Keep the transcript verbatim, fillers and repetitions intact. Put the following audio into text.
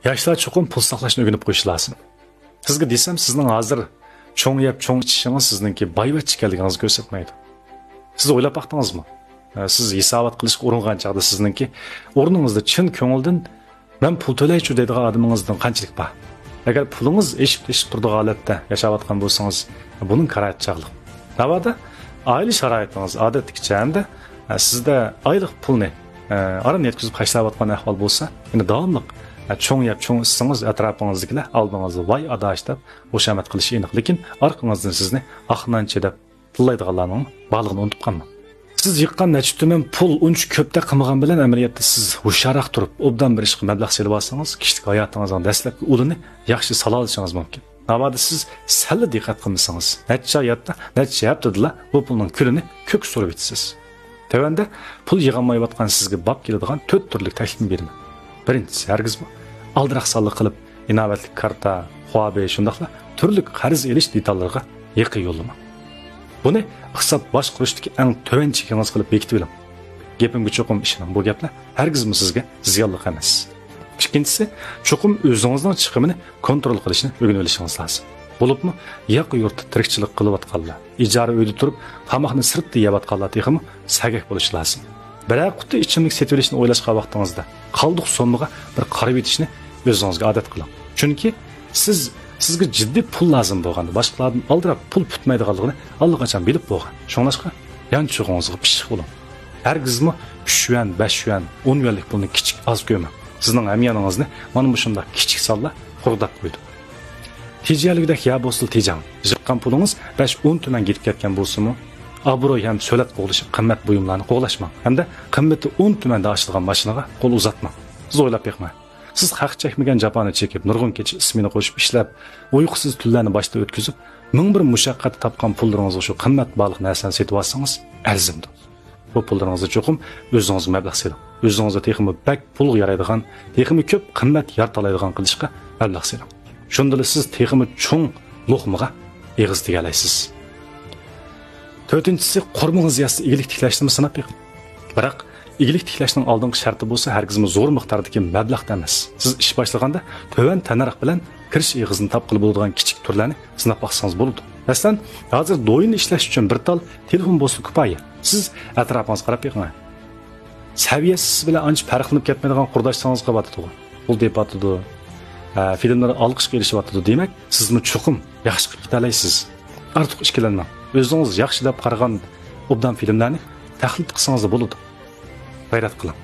ياشلار چوقۇم پۇل ساقلاشنى ئۆگىنىپ قويۇشى لازىم. سىزگە دېسەم، سىزنىڭ ھازىر چوڭ يەپ، چوڭ ئىچىشىڭىز سىزنىڭكى بايۋەچچە ئىكەنلىكىڭىزنى كۆرسەتمەيدۇ. سىز ئويلاپ باقتىڭىزمۇ؟ ئە، سىز ھېسابات قىلىشقا ئۇرۇنغان چاغدا سىزنىڭكى ئورنىڭىزدا چىن كۆڭۈلدىن «مەن پۇل تۆلەيچۇ» دەيدىغان ئادىمىڭىزدىن قانچىلىك بار؟ ئەگەر پۇلىڭىز ئېشىپ تېشىپ تۇرىدىغان ھالەتتە ياشاۋاتقان بولسىڭىز، بۇنىڭ كارايىتى چاغلىق. ناۋادا ئائىلە شارائىتىڭىز ئادەتتىكىچە ھەمدە، ئە، سىزدە ئايلىق پۇلنى، ئە، ئاران يەتكۈزۈپ خەجلەۋاتقان ئەھۋال بولسا، يەنە داۋاملىق، ئە، چوڭ يەپ چوڭ ئىچسىڭىز، ئەتراپىڭىزدىكىلەر ئالدىڭىزدا «ۋاي ئاداش» دەپ خۇشامەت قىلىشى ئېنىق. لېكىن ئارقىڭىزدىن سىزنى «ئاقنانچى» دەپ تىللايدىغانلارنىڭ بارلىقىنى ئۇنتۇپ قالماڭ. سىز يىغقان نەچچە تۈمەن پۇل ئۇنچە كۆپتەك قىلمىغان بىلەن، ئەمەلىيەتتە سىز ھوشيارراق تۇرۇپ، ئوبدان بىر ئىشقا مەبلەغ سېلىۋالسىڭىز، كىشىلىك ھاياتىڭىزنىڭ دەسلەپكى ئۇلىنى ياخشى سالالىشىڭىز مۇمكىن. ناۋادا سىز سەللا دىققەت قىلمىسىڭىز، نەچچە ھاياتتا، نەچچە ھەپتىدىلا بۇ پۇلنىڭ كۈلىنى كۆككە سورۇۋېتىسىز. تۆۋەندە پۇل يىغالمايۋاتقان سىزگە باب كېلىدىغان تۆت تۈرلۈك تەكلىپنى بېرىمەن. بىرىنچىسى، ھەرگىزمۇ ئالدىراقسانلىق قىلىپ، ئىناۋەتلىك كارتا، خۇابېي، شۇنداقلا تۈرلۈك قەرز ئېلىش دېتاللىرىغا يېقىن يوللىماڭ. بۇنى ئىقتىساد باشقۇرۇشتىكى ئەڭ تۆۋەن چېكىڭىز قىلىپ بېكىتىۋېلىڭ. گېپىمگە چوقۇم ئىشىنىڭ، بۇ گەپلەر ھەرگىزمۇ سىزگە زىيانلىق ئەمەس. ئىككىنچىسى، چوقۇم ئۆزىڭىزنىڭ چىقىمىنى كونترول قىلىشنى ئۆگىنىۋېلىشىڭىز لازىم. بولۇپمۇ ياقا يۇرتتا تىرىكچىلىك قىلىۋاتقانلار، ئىجارە ئۆيدە تۇرۇپ تاماقنى سىرتتا يەۋاتقانلار تېخىمۇ سەگەك بولۇشى لازىم. بىرەر قۇتا ئىچىملىك سېتىۋېلىشنى ئويلاشقان ۋاقتىڭىزدا قالدۇق سوممىغا بىر قارىۋېتىشنى ئۆزىڭىزگە ئادەت قىلىڭ. چۈنكى سىز، سىزگە جىددىي پۇل لازىم بولغاندا، باشقىلاردىن ئالدىراپ پۇل پۈتمەيدىغانلىقىنى ئاللىقاچان بىلىپ بولغان. شۇڭلاشقا يانچۇقىڭىزغا پىششىق بولۇڭ. ھەرگىزمۇ ئۈچ يۈەن، بەش يۈەن، ئون يۈەنلىك پۇلنى كىچىك ئاز كۆرمەڭ. سىزنىڭ ھەميانىڭىزنى مانا مۇشۇنداق كىچىك سانلار قۇرغۇداپ قويىدۇ. تېجىيەلىگۈدەك يەر بولسىلا تېجەڭ. يىغقان پۇلىڭىز بەش ئون تۈمەنگە يېتىپ كەتكەن بولسىمۇ، ئابرۇي ھەم سۆلەت قوغلىشىپ قىممەت بۇيۇملارنى قوغلاشماڭ ھەمدە قىممىتى ئون تۈمەندە ئاشىدىغان ماشىنىغا قول ئۇزاتماڭ. سىز ئويلاپ بېقىڭ. سىز ھەق چەكمىگەن جاپانى چېكىپ، نۇرغۇن كېچە ئىسمېنا قوشۇپ ئىشلەپ، ئۇيقۇسىز تۈنلەرنى باشتا ئۆتكۈزۈپ، مىڭ بىر مۇشەققەتتە تاپقان پۇللىرىڭىزغا شۇ قىممەت باھالىق نەرسىنى سېتىۋالسىڭىز ئەرزىمدۇ؟ بۇ پۇللىرىڭىزنى چوقۇم ئۆزىڭىزگە مەبلەغ سېلىڭ. ئۆزىڭىزنى تېخىمۇ بەك پۇلغا يارايدىغان، تېخىمۇ كۆپ قىممەت يارىتالايدىغان قىلىشقا مەبلەغ سېلىڭ. شۇندىلا سىز تېخىمۇ چوڭ لوقمىغا ئېغىز تېگەلەيسىز. تۆتىنچىسى، قورمىڭىز يەتسە ئىگىلىك تىكلەشنىمۇ سىناپ بېقىڭ. بىراق، ئىگىلىك تىكلەشنىڭ ئالدىنقى شەرتى بولسا ھەرگىزمۇ زور مىقداردىكى مەبلەغ ئەمەس. سىز ئىش باشلىغاندا تۆۋەن تەننەرخ بىلەن كىرىش ئېغىزىنى تاپقىلى بولىدىغان كىچىك تۈرلەرنى سىناپ باقسىڭىز بولىدۇ. مەسىلەن، ھازىر دويىنى ئىشلەش ئۈچۈن بىر تال تېلېفون بولسا كۇپايە. سىز ئەتراپىڭىزغا قاراپ بېقىڭ. سەۋىيەسى سىز بىلەن ئانچە پەرقلىنىپ كەتمەيدىغان قۇرداشلىرىڭىز قىلىۋاتىدىغۇ. پۇل تېپىۋاتىدۇ، ھە، فىلىملىرى ئالقىشقا ئېرىشىۋاتىدۇ. دېمەك، سىزمۇ چوقۇم ياخشى قىلىپ كېتەلەيسىز. ئارتۇق ئىككىلەنمەڭ. ئۆزىڭىز ياخشى دەپ قارىغان ئوبدان فىلىملەرنى تەقلىد قىلسىڭىزلا بولىدۇ. غەيرەت قىلىڭ.